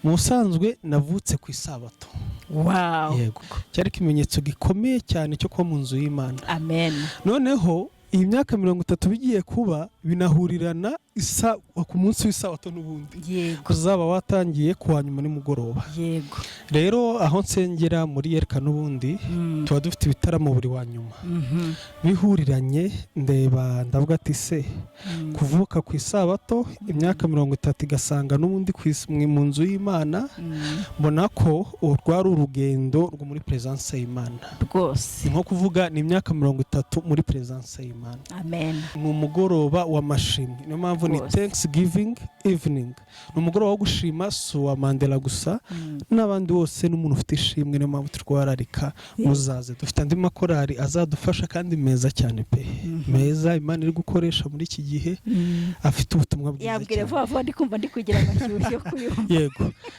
Mu busanzwe navutse ku Isabato. Yego, cyari ikimenyetso gikomeye cyane cyo kuba mu nzu y'Imana. Amen. Noneho iyi myaka 30 bigiye kuba binahurirana isa ku munsi w'Isabato n'ubundi uzaba watangiye kuwa nyuma nimugoroba. Rero aho nsengera muri Yereka n'ubundi tuba dufite ibitaramo buri wa nyuma. Bihuriranye, ndeba ndavuga ati: "Se kuvuka ku Isabato, imyaka 30 igasanga n'ubundi mu nzu y'Imana?" Mbona ko rwari urugendo rwo muri presence y'Imana. Ni nko kuvuga ni imyaka 30 muri presence y'Imana. Amen. Ni umugoroba w'amashimwe, niyo mpamvu ni Thanksgiving evening, ni umugoroba wo gushima. Si uwa Mandela gusa, n'abandi bose, n'umuntu ufite ishimwe. Niyo mpamvu turwararika, muzaze. Dufite andi makorari azadufasha kandi meza cyane pe, meza Imana iri gukoresha muri iki gihe, afite ubutumwa bwiza Yabwire cyane. Vuba vuba, ndi kumva ndi kugira amashyushyu yo kuyumva. Yego.